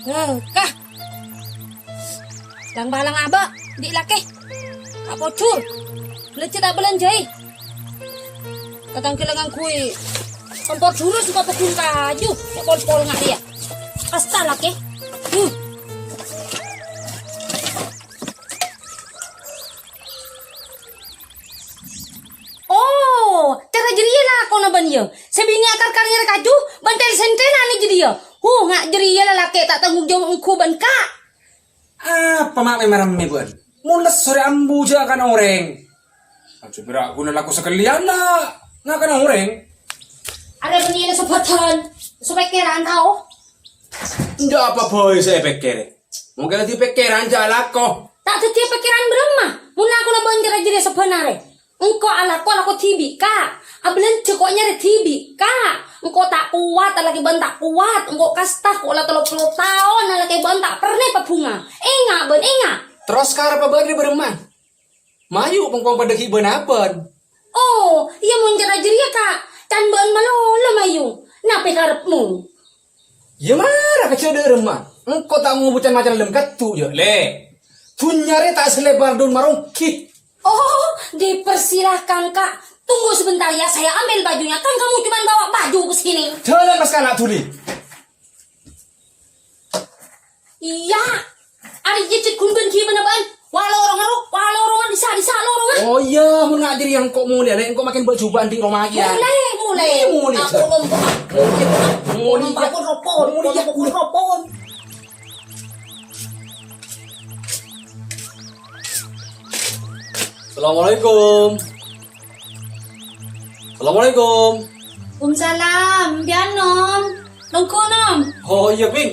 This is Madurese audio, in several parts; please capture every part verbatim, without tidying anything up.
Eh, kah. Lang-balang abâ', andi' lakè. Ka' pojhur. Bâlânjhâ ta' bâlânjhâi. Tatangghâ la ngangghuy kompor jurus sè pabâghun kaju. Sè pol-pol nga' rèya. Kasta lakè. Huh. Oh, cara jârèya lakona bâ'na, yâ? Sè binè' akar-kar nyarè kaju, bân tel-sentelan è jârèya. Huh, nga' jârèya lalakè' ta' tanggung jawab ongghu bân ka'. Apa ma' mè-maremmè bâ'na? Mon lesso rè ambu jhâ' kana orèng. Aja pèra' ghuna lako sakalèyan la, na' kana orèng. Arè bânnè la sebbhâdhân, sopèkkèran tao. Enjâ' apa bhâi sè èpèkkèrè. Mon kèra dâddhi pèkkèran jhâ' lako. Ta' dâddhi pèkkèran bârâmma, mon lakona bâ'na cara jârèya sabhânarè. Engko' alako, alako dhibi', Ka'. Abâlânjhâ ko' nyarè dhibi', Ka'. Engko' ta' kowat, alakè bâ'na ta' kowat. Engko' kasta ko' la tello polo taon, alakè bâ'na ta' pernah pabhunga. Enga' bâ'na, enga'. Terros karebbhâ bâ'na rè bârâmma? Mayu pongkong padâ ghi' bân-abân. Oh, iyâ mon cara jârèya, Ka'. Can bâ'na malolo mayu. Napè karebbhâ? Iyâ mara ka jhâ' dâ'remma. Engko' ta' ngobu can-macana lem kadhu, yâ, Lè. Dhunnya rè ta' salèbâr daun maronggi. Oh, dipersilakan, Kak. Tunggu sebentar ya, saya ambil bajunya. Kan kamu cuma bawa baju ke sini. Jalan, Mas, kana' dhuli. Iyâ. Arè jhâjhât ghun bân ghibâna bâ'na. Wa lorong ro, wa lorongan dissa', dissa' lorongan. Oh iyâ, mon nga' jârèya engko' molè, Lè, engko' makin bâ' jubâ' andi' roma kèya. Molè, molè. Iyâ, molè, Aku jhâ'. Lomba. Molè, molè, Lomba jhâ'. Pon ropon, Molè, jhâ'. Pon ropon. Assalamualaikum. Assalamualaikum. Waalaikumsalam. Mbiyan, Nom. Longghu, Nom. Oh, iyâ, Bhing.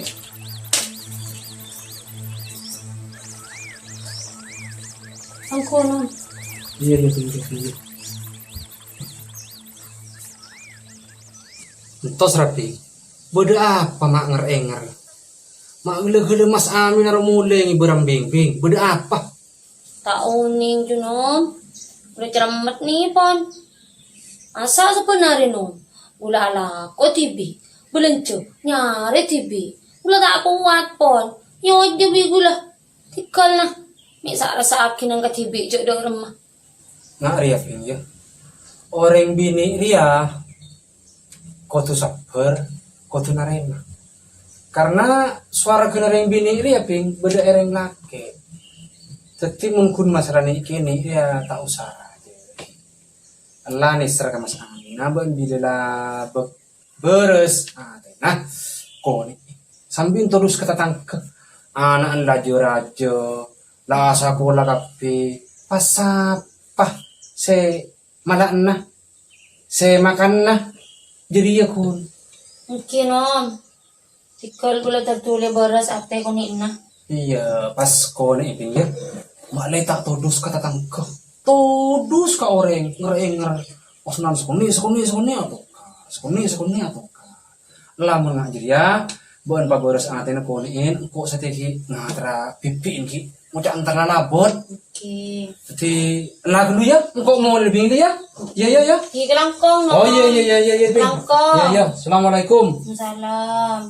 Longghu, Nom. Iyâ, iyâ, Bhing, iyâ, Bhing. Entos, Rabi. Bâdâ apa ma' ngèr-èngèr? Ma' ghellâ'-ghellâ' Mas Amin aro molè ngibâ rambing-bing. Bâdâ apa? Ta' onèng, Junom. Ghulâ cerremmet nè, Pon. Masa' sabânarè, Nom? Ghulâ alako dhibi', bâlânjhâ, nyarè dhibi'. Ghulâ ta' kowat, Pon. Nyojjhâ bi' ghulâ. Tèghâl, na. Mè' sa'-rasa'aghi nang kadhibi' jhâ' dâ'remma. Nga' rèya, Bhing, yâ. Orèng binè' rèya kodhu sabbhâr, kodhu narèma. Karna sowarghâna rèng binè' rèya, Bhing, bâdâ è rèng lakè'. Dhâddhi, mon ghun masalah nè'-kènè' rèya ta' osa. Ella nèser ka Mas Amin. Nah, bân bilâ la bâ-, bârâs atèna. Konè'. Sambi todus ka tatangghâ. Ana'na la jâ-rajâ, la asakola kabbhi. Pas sapa sè mala'ana, sè makanna, jârèya, ghun. Èngghi, Nom. Tèghâl ghulâ dhâddhulè bârâs atè konè'na. Iyâ, pas konè', Bhing, yâ. Ma' lè ta' todus ka tatangghâ. Todus ka orèng, ngèr-èngèr. Osnan sakonè', sakonè', sakonè' atokar. Sakonè', sakonè' atokar. Lamon nga' jârèya, bân pabârâs atèna konè'en, engko' satèya ghi' ngaterra bibi'en ghi'. Ngoca' entar lalabot. Oke. Dhâddhi, ella ghâllu, yâ. Engko' molè, Bhing, yâ. Yâ, yâ, yâ. Ghi' kalangkong, Oh, iyâ, iyâ, iyâ, iyâ, iyâ, Bhing. Kalangkong. Iyâ, iyâ. Assalamualaikum. Waalaikumsalam.